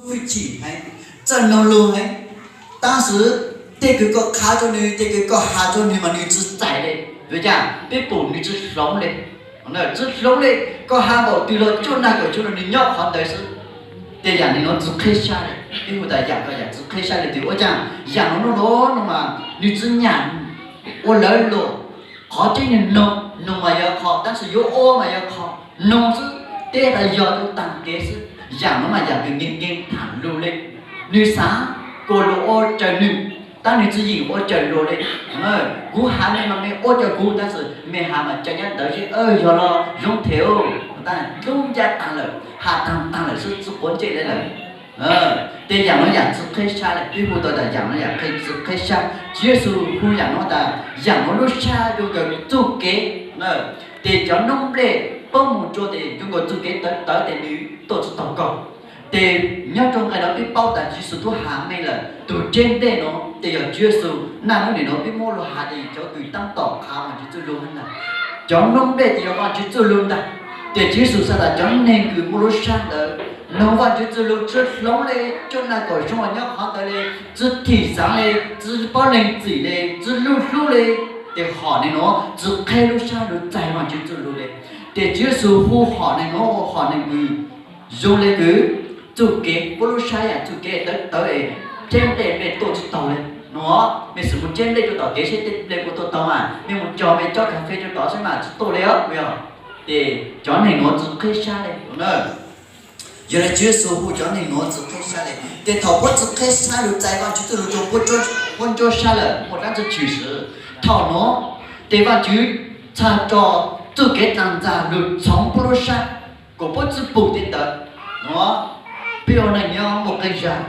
hwj chim heev, txawj mloog lus heev, tab sis tej kws koj qha rua nwg, tej kws koj has rua nwg mas nwg tsi txais le. Yuav cas peb pum nwg tsi hloov le, tsi hloov le. Koj has npaum twg los cuaj nag kaum xyoo los nwg nyob qhov ntawd xwb. Tej yam nwg nuav tsi qheb sab le, peb hu tas yam koj yam tsi qheb sab le. Ua cas yam nuav nuav nuav mas nwg tsi nyam ua lawv luag. Qhov tseeb nwg noog, noog mas yog qho, tab sis yuav ua mas yog qho. Noog xwb, teb tas yog rua taag kev xwb. Yam nuav mas yam kws nkees nkees tham lug le. Nwg xaav kuas luag ua raws nwg, tab nwg tsi yeem ua raws luag le. Kuv has mej mas mej ua raws kuv, tab sis mej has mas ca nyab ntawd zeb, yog los zoo them, tab lub ncaj taag lawm, has taag taag lawm xwb, tsi quav ntsej le lawm. Tej yam nuav yam tsi qheb sab le, peb hu tau tas yam nuav yam tsi qheb sab. Tswv Yexus hu yam nuav tas yam nuav lub sab zoo kawg txuj kev. Tes cov noob nplej poob mus rua tes zoo kawg txuj kev tawv tawv tes nws tuaj tsi taug koj. Tes nyob rua nqe nuav peb paub tas Tswv Yexus tub has mej lawm, tug tseb nplej nuav tes yog Tswv Yexus. Naj nub nim nuav peb muab lug has tes cov kws taab tom qha Vaajtswv txuj lug ntag. Cov noob nplej tes yog Vaajtswv txuj lug ntag. Tes Tswv Yexus xaav tas cov neeg kws muaj lub sab ntawd, noog Vaajtswv txuj lug tsi hloov le, cuaj nag kaum xyoo los nyob qhov ntawd le, tsi thim xaav le, tsi paub lees txim le, tsi lug hlub le, tes hom neeg nuav tsi qheb lub sab lug txais Vaajtswv txuj lug le. Tes Tswv Yexus hu hom neeg nuav ua hom neeg kws zoo le kws txuj kev, puab lub sab yam txuj kev tawv tawv es tseb nplej mej tuaj tsi taug le. Nuav mej xum mus tseb nplej rua tom kev seb tej nplej puas tuaj taug mas, mej mus cog mej cob kas fes rua tod seb mas tsi tuaj le os. Tes cov neeg nuav tsi qheb sab le. Yog le Tswv Yexus hu cov neeg nuav tsi qheb sab le. Tes thaum puab tsi qheb sab lug txais Vaajtswv txuj lug rua puab ntsuab sab lawm, muaj dlaab tsi tshwm sim? Thaum nuav tes Vaajtswv txhaj rua txuj kev dlaag ntxag lug txhoov puab lub sab, kuas puab tsi pum tej ntawd. Nuav peb ua neej nyob muaj qee zag,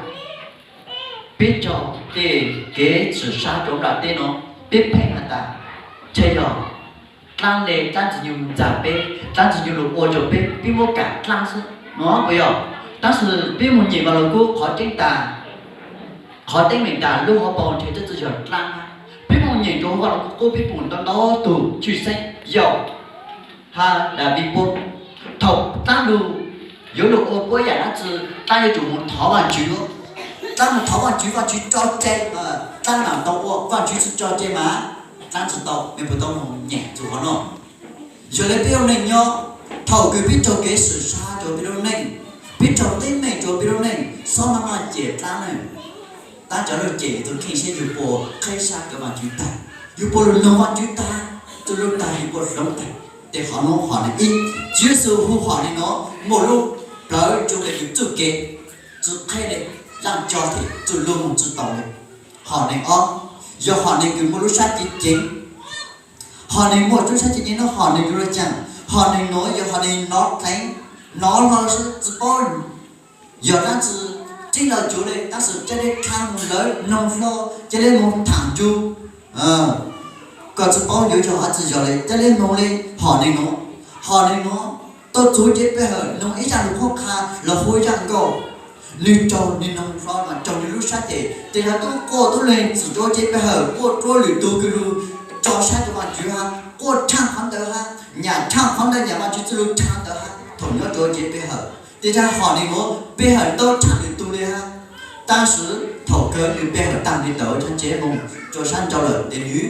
peb raug tej kev txwm sab rua nplaj teb nuav, peb pheej has tas, ntshe yog dlaab le dlaab Ntxwg Nyoog ntxag peb, dlaab Ntxwg Nyoog lug ua rua peb, peb muab kam dlaab xwb nuav puas yog? Tab sis peb mus nyeem Vaaj Lug Kub qhov teeb tas, qhov teeb meem tas lub hauv paus nrhe twb tsi yog dlaab hab. Peb mus nyeem rua Vaaj Lug Kub peb pum ntau ntau tug tshwj xeeb Yauj hab Daviv puab, thaum dlaab lug yuav lug ua puab yaam dlaab tsi, dlaab yuav tsum mus thov Vaajtswv. Dlaab mus thov Vaajtswv, Vaajtswv tso cai, dlaab mam tau ua, Vaajtswv tsi tso cai mas dlaab tsi tau. Mej puas tau mus nyeem txug qhov nuav? Yog le peb ua neej nyob, thaum kws peb raug kev txwm sab rua peb lub neej, peb raug teeb meem rua peb lub neej, xob maj maj cem dlaab le. Tab cov lug cem tug kheej seb yug puas qheb sab rua Vaajtswv tag, yug puas lug noog Vaajtswv tag, txuj lug tag yug puas hloov tag. Tes qhov nuav hom neeg ib, Tswv Yexus hu hom neeg nuav muaj lub plawv zoo le kws txuj kev, tsi qheb le, laaj co them txuj lug moog tsi tau le. Hom neeg ob, yog hom neeg kws muaj lub sab ceev ceev. Hom neeg muaj lub sab ceev ceev nuav hom neeg yuav lug caag? Hom neeg nuav yog hom neeg nov dheev, nov hlo xwb tsi paub yog dlaab tsi, tseeb los cuag le, tab sis ca le dlha moog lawv noog hlo, ca le moog thaam nrug, kom tsi paub yuav yog dlaab tsi yog le, ca le moog le. Hom neeg nuav, hom neeg nuav tuaj txug cev pe hawm, noog ib zaj lug qhuab qha los hu ib zaj nkauj, nwg raug nwg noog hlo mas raug nwg lub sab tes, tes yog tub quaj tub leeg txim rua cev pe hawm, quaj rua lwm tug kws lug tso sab rua Vaajtswv hab, quaj rhaaj qhov ntawd hab, nyam rhaaj qhov ntawd, nyam Vaajtswv txuj lug rhaaj ntawd hab. Thaum nyob rua cev pe hawm, tes yog hom neeg nuav pe hawm tau rhaaj lwm tug le hab, tab sis thaum kawg nwg pe hawm taag le tawm tshaav tsev moog rua sab nrau lawm tes nwg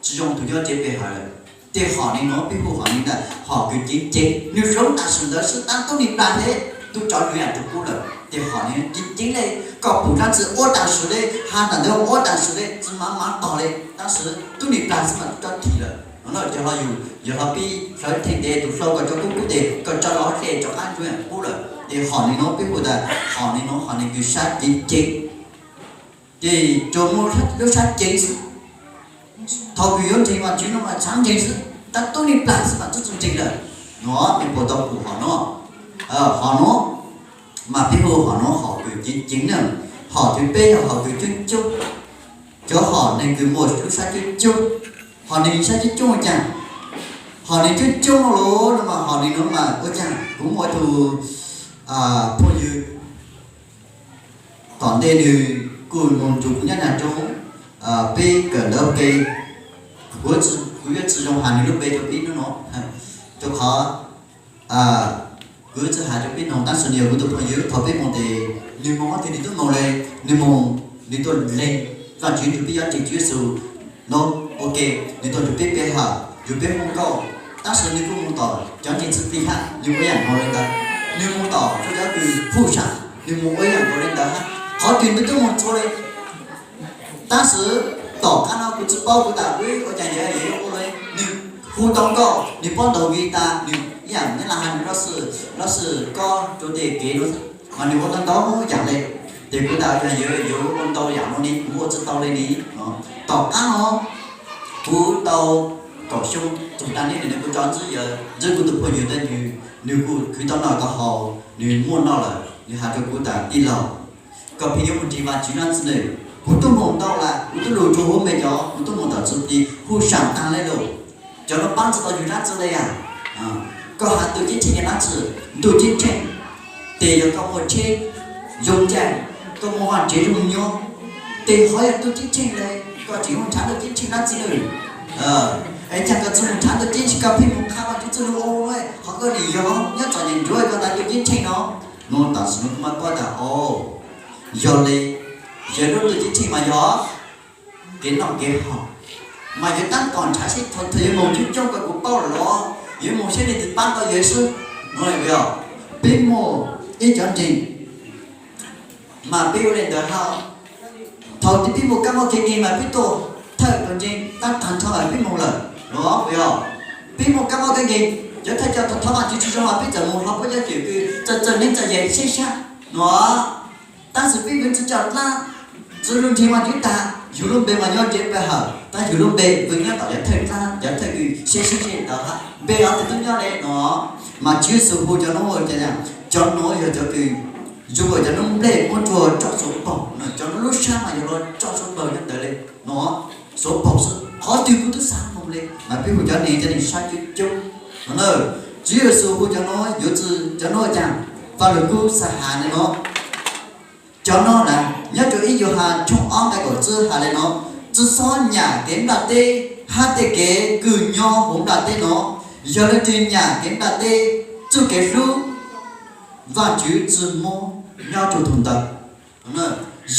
tsi zoo tug nyob cev pe hawm lawm. Tes hom neeg nuav peb hu hom neeg ntawd hom kws ceev ceev, nwg hloov tam sim ntawd xwb, tab tub neeg plag le, tub tsov nwg yaam rua qub lawm. Tes hom neeg ceev ceev le, koj pum dlaab tsi ua tam sim le, has tam ntawd ua tam sim le, tsi mav mav tog le, tab sis tub neeg plag xwb mas tub rov thim lawm. Nuav yog hlo yug, yog hlo peb hlawv theej tes tug hlau koj tso kub kub tes koj tso los hle rov qab rua yaam qub lawm. Tes hom neeg nuav peb hu tas hom neeg nuav hom neeg kws sab ceev ceev, tes tsuas muaj lub sab ceev xwb. Thaum kws yuav ntseeg Vaajtswv nuav mas tshaav ntseeg xwb, tab tub neeg plag xwb mas tub tsi ntseeg lawm. Nuav mej puas tau pum hom nuav? Hom nuav mas peb hu hom nuav hom kws ceev ceev na. Hom thib peb yog hom kws coob coob, cov hom neeg kws muaj lub sab coob coob. Hom neeg sab coob coob ua caag? Hom neeg coob coob los no mas hom neeg nuav mas ua caag? Kuv muaj tug phooj ywg tom ntej nwg kuj moog nrug kuv nyob nraag nroog, peb kawm ntawv ua ke, kuv yuav tsi zoo has nwg lub npe rua peb nub nuav, rua qhov kuv yuav tsi has rua peb noog, tab sis nwg yog kuv tug phooj ywg. Thaum peb moog tes Nws mus qhov twg nws twb mus li, nws mus, nws tuaj lees Vajtswv nrug peb cov ntseeg Tswv Yexus no, ua ke, nws tuaj nrug peb pe hawm, nrug peb hu nkauj, tab sis nws kuj mus tom cov ntseeg txwv plig hab, nws ua ib yam nkaus li ntawd. Nws mus tom cov kws huj sam, nws mus ua ib yam nkaus li ntawd hab. Qhov twg nws twb mus txhua li. Tab sis tom qab no kuv tsis paub kuv tas wb ua cas yog yog ua li, nws hu tau nkauj, nws paub ntaus guitar, nws ib yam nyob la has nws lab sim, lab sim kob rau tej kev no, mas nws ua tau ntau yam li. Ces kuv tas yog yog yuav ua ntau yam no ne kuv ua tsis tau li ne. Tom qab no kuv tau kaum xyoo txog tas ne, nws kuj tso ntsib, yog ntsib kuv tus phooj ywg ntawd, nws kuj khwv tau noj tau haus, nws muaj noj lawm, nws has rau kuv tas tij laug, koj pheej yuav mus nrhiav Vajtswv dlaab tsi ne? Kuv tub mus ntau lawm, kuv tub lug rua huv npe cov, kuv tub mus tom txwv plig huj sam taag le lug, cov nuav paab tsi tau yug dlaab tsi le yag. Koj has ntuj ceeb tsheej yog dlaab tsi? Ntuj ceeb tsheej tes yog koj muaj tsheb zoo ncaig, koj muaj vaj tsev zoo nyob, tes hov yog ntuj ceeb tsheej le. Koj tseem yuav nrhav ntuj ceeb tsheej dlaab tsi lawm? Es caag koj tsi mus nrhav ntuj ceeb tsheej, koj pheej mus qha Vajtswv txuj lug ua, qhov koj nim yog nyob txom nyem nruab koj ntawd ntuj ceeb tsheej no. Nuav tam sim nuav kuv mam paub tas o, yog le, yog lub ntuj ceeb tsheej mas yog kev noj kev haus, mas yuav tab tom nrhav seb thaum yuav mus coob coob koj kuv paub lawm los yuav mus saib leej twg paab tau yog xwb. Nuav yog peb muaj ib cov ntseeg, mas peb ua le ntawd hab. Thaum twg peb muaj kab mob kev nkeeg mas peb tuaj thawj tug ntseeg tab tag nrho mas peb mus lawm los yog peb muaj kab mob kev nkeeg, cov thawj coj thov Vajtswv tsi zoo mas peb txawm mus hlob puab cov cwm kws txawj txawj neeb txawj yaig seb sab nuav. Tab sis peb kws tsi coj dlaab, tsi lug nrhiav Vajtswv tag, yug lub npe mas nyob nrhiav pe hawm, tab yug lub npe kws nyob tom cov thawj dlaab cov thawj kws seb seb seb ntawd hab npe hov twg tub nyob le no. Mas Tswv Yexus hu cov nuav, cov nuav yog cov kws zoo ua cov noob nplej muab rua tso xuav paug, cov nuav lub sab mas yog lug tso xuav paug nyob ntawd le no, xuav paug xwb, qhov twg kuj tub xaav moog le, mas peb hu cov neeg, cov neeg sab coob coob no. Tswv Yexus hu cov nuav yuav tsi, cov nuav caag? Vaj Lug Kub xav has le no, cov nuav na, nyob rua ib Yauhas tshooj ob nqai kaum tsib has le no, tsi xob nyam kev nplaj teb hab tej kev kws nyob huv nplaj teb no. Yog leej twg nyam kev nplaj teb, txuj kev hlub Vajtswv tsi muab nyob rua tug ntawd.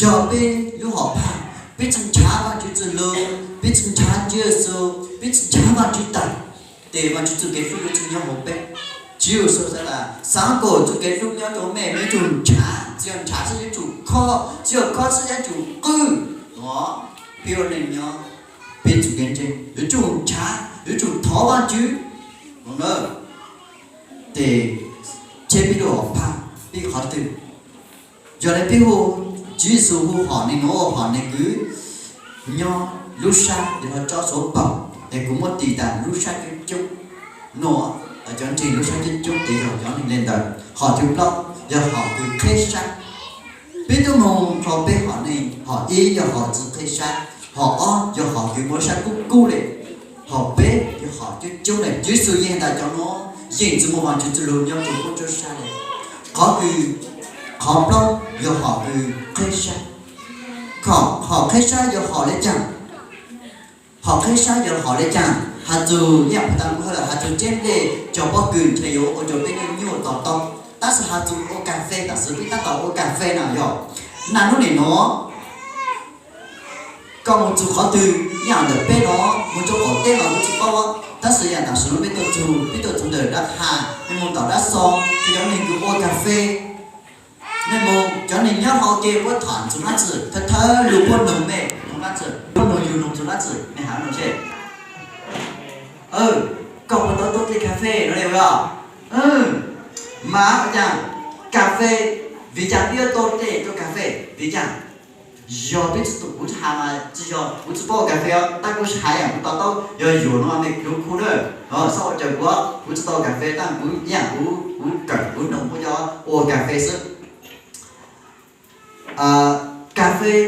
Yog peb lub hom phaj, peb tsi nrhav Vajtswv txuj lug, peb tsi nrhav Tswv Yexus, peb tsi nrhav Vajtswv tawm, tes Vajtswv txuj kev hlub yuav tsi nyob huv peb. Tswv Yexus xaav tas, xaav kuas txuj kev hlub nyob rua mej, mej yuav tsum nrhav, tsi yog nrhav xwb yuav tsum khob, tsi yog khob xwb yuav tsum qwj. Peb ua neej nyob, peb txuj kev ntseeg yuav tsum nrhav, yuav tsum thov Vajtswv. Tes tseb peb lub hom phaj, peb qhov twg? Yog le peb hu, Tswv Yexus hu hom neeg nuav ua hom neeg kws nyob lub sab yog lug tso xuav paug, es kuv muab tis tas lub sab coob coob nuav, cov ntseeg lub sab coob coob tes yog cov neeg le ntawd. Hom thib plaub yog hom kws qheb sab. Peb tub moog dlhau peb hom neeg, hom ib yog hom tsi qheb sab, hom ob yog hom kws muaj sab kub kub le, hom peb yog hom coob coob le. Tswv Yexus yeej tas cov nuav yeej tsi muaj Vajtswv txuj lug nyob rua huv tsob sab le. Qhov kws, qhov plaub yog hom kws qheb sab. Hom qheb sab yog hom le caag? Hom qheb sab yog hom le caag? Has txug ib yam puag ta kuv has lawm, has txug tseb nplej tso pob kws ntshe yuav ua rua peb nyuaj nyuaj to taub, tab sis has txug ua kas fes, tam sim peb tab tom ua kas fes na yog, naj nub nim nuav koj mus txug qhov twg, ib yam ntawm peb nuav mus rua qaum teb los kuv tsi paub, tab sis yam tam sim nuav peb tuaj txug, peb tuaj txug ntawm dab has, mej mus tom dab xo, cov neeg kws ua kas fes, mej mus cov neeg nyob hauv ke puab tham txug dlaab tsi, thawj thawj lug puab noog mej noog dlaab tsi, puab noog yug noog txug dlaab tsi, mej has noog seb. Koj puas tau tua dlej kas fes no le os? Mas ua caag, kas fes, vim caag peb yuav tua dlej rua kas fes? Vim caag? Yog peb tsi, kuv tsi has mas tsi yog kuv tsi paub ua kas fes os, tab kuv has yam kuv to taub, yog yuam no mej lug khu na, xob ua caw kuv, kuv tsi tau kas fes tab kuv ib yam kuv, kuv kawm kuv noog puab cov ua kas fes xwb. Kas fes,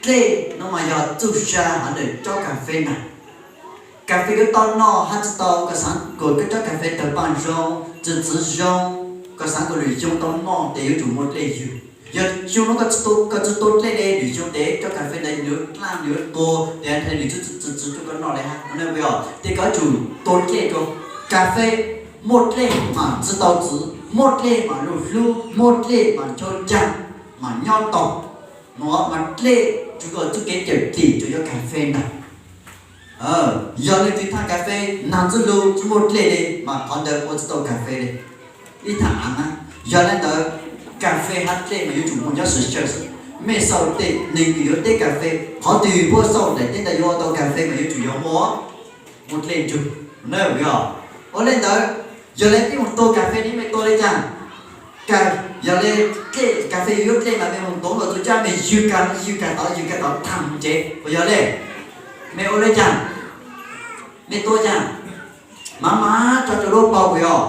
dlej no mas yog txuj sa hov ntawm tsob kas fes na. Kas fes yuav tau noj hab tsi tau, koj xaav kuas koj tsob kas fes tawg paaj zoo, txwv txwv zoo, koj xaav kuas lwm xyoo tau noj tes yuav tsum muaj dlej yug. Yog xyoo nuav koj tsi tua dlej le, lwm xyoo tes tsob kas fes ntawd nws yuav dlaab, nws yuav tuag, tes nthe nws tsi txwv txwv rua koj noj le hab. Tes koj yuav tsum tua dlej rua kas fes, muaj dlej mas tsi tau txwv, muaj dlej mas lug hlub, muaj dlej mas ncho caag. mas nyob tau, mas dlej tsuas kom txuj kev cawm dim tsuas yog kas fes ntag. Yog leej twg thaj kas fes nag txuj lug tsis muaj dlej li mas qhov ntawd ua tsis tau kas fes li. Ib thaj av na, yog li ntawd kas fes hab dlej mas yuav tsum muaj nyob sawv xyaw xwb. Mej xaus tej neeg kws yuav teb kas fes, qhov twg puab xaus daim teb ntawd yuav ua tau kas fes mas yuav tsum yog muaj, muaj dlej ntsug na yog. Ua li ntawd, yog li peb mus tua kas fes ne mej tua li cas? Yog li dlej, kas fes yuav dlej mas mej mus tuav los txug caj mej ywg kas, ywg kas tod, ywg kas tod thaam tsev puas yog li? Mej ua li cas? Mej tua cas? Mas mas tso rua lub paus puas yog?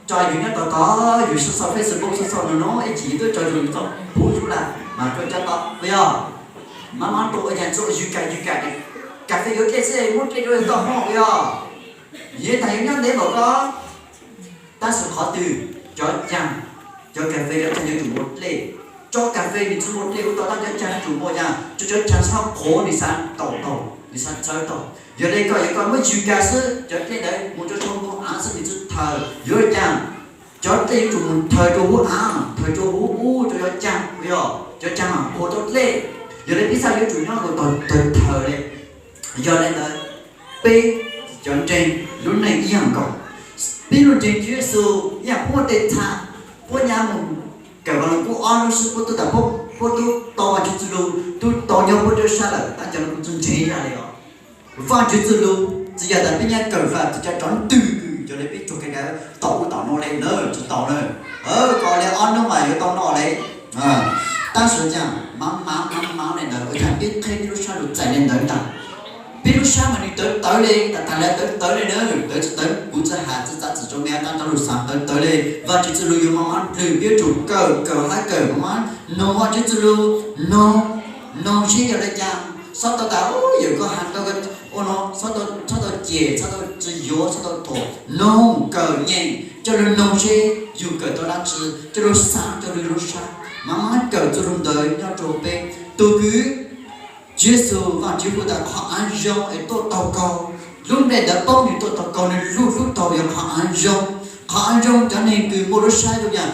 Tso yug nyob tod tod, yug xauj xauj Facebook, xauj xauj no no ib chim yug twb tso yug txoj phuv sub laj mas rua cov tod puas yog? Mas mas tua ua cas txuj ywg kas ywg kas, kas fes yuav dlej xwb muab dlej rua toj hmob puas yog? Yog tas yug nyob ntev npaum ko. Tab sis qhov twg cov caag, cov kas fes cov caag yuav tsum muaj dlej. Tso kas fes nws tsis muaj dlej ua tau, tab cov caag yuav tsum muaj, yog tso cov caag txhob qhuav nws xav tau tau, nws xav txhawv tau. Yog li koj, yog koj muab ywg kas xwb cov dlej ntawd mus rua tshoob muag av xwb nws tsis thaws, yuav li cas? Cov dlej yuav tsum mus thaws rua huv av, thaws rua huv ub rua cov caag puas yog? Cov caag mas qhuav tau dlej. Yog li peb xav yuav tsum nyob rua tog thaws li. Yog li ntawd, peb cov ntseeg lub neej ib yam nkaus. Peb lub ntseeg Tswv Yexus ib yam puab tej txha, puab nyam mus kawm Vaj Lug Kub ob nub sib puab tub tas puab, puab tub tau Vaj Tswv txuj lug, tub tau nyob puab nruab sab lawm, tab cov nuav kuj txuj ntseeg ib yam li os. Vaj Tswv txuj lug, txawm yog tas peb nyam kawm Vaj Tswv cov rov ntwg kws cov li peb tug kawm ntawd tau ua tau nuav li na, tsis tau na. Kom li ob nub mas yuav tau no li. Tab sis caag mas mas mas mas li ntawd ua caag peb qheb peb lub sab lug txais li ntawd ntag. Peb lub sab mas nws tawv tawv li, tas tas li tawv tawv li na, tawv tsis tawv kuv tsi has tsi txav tsi rua mej, tab rov lug xaav tawv tawv li. Vaj Tswv txuj lug yuav mas mas dlwg, peb yuav tsum kawm, kawm hab kawm mas mas noog Vaj Tswv txuj lug, noog, noog seb yog li cas. Xob tau tas yawm koj has tau ua no, xob tau cem, xob tau tsi yuav, xob tau thuam, noog kawm nyeem, coj lug noog seb yug kawm tau dlaab tsi, coj lug xaav rua lub sab, mas mas kawm txuj lug ntawd nyob rua peb. Tug kws Tswv Yexus, Vaj Tswv hu tas qhov av zoo es tuaj taug koj, lub nplej ntawd paub nwg tuaj taug koj, nwg lug hlub tau yog qhov av zoo. Qhov av zoo cov neeg kws muaj lub sab zoo yam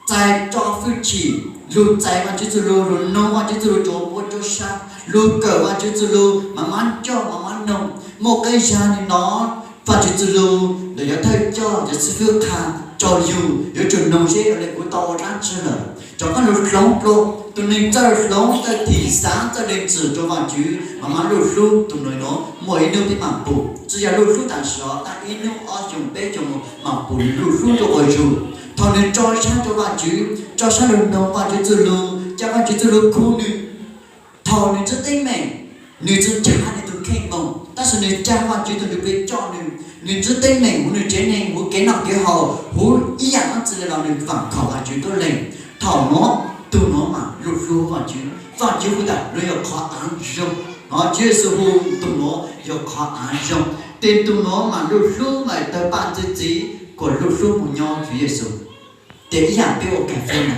txais rua hwj chim, lug txais Vaj Tswv txuj lug, lug noog Vaj Tswv txuj lug rua puab nruab sab, lug kawm Vaj Tswv txuj lug mas mas coj mas mas noog. Muaj qee zag nwg nov Vaj Tswv txuj lug los yog thawj coj cov xib fwb qha rua yug, yuav tsum noog seb yog li kuv tau ua dlaab tsi lawm. Rov qaab lug hloov dlua, tug neeg txawj hloov, txawj thim xaav, txawj lees txim rua Vaj Tswv mas mas lug hlub, tug neeg nuav muaj ib nub peb mam pum, tsi yog lug hlub tam sim os, tab ib nub ob xyoo peb xyoo mas pum nwg lug hlub rua quas zug. Thaum nwg tso sab rua Vaj Tswv, tso sab lug noog Vaj Tswv txuj lug, ca Vaj Tswv txuj lug khu nwg. Thaum nwg ntsib teeb meem, nwg tsi nrhav nwg tug kheej moog, tab sis nwg ca Vaj Tswv tug ntsuj plig coj nwg. Nwg ntsib teeb meem huv nwg tsev neeg, huv kev noj kev haus, huv ib yaam dlaab tsi le los nwg vaam khom Vaj Tswv tuab leeg. Thaum nuav, tug nuav mas lug hlub Vaj Tswv. Vaj Tswv hu tas nuav yog qhov av zoo. Tswv Yexus hu tug nuav yog qhov av zoo. Tes tug nuav mas lug hlub mas tawg paj ntxwv txiv kuas lug hlub moog nyob Tswv Yexus. Tes ib yaam peb ua kas fes na,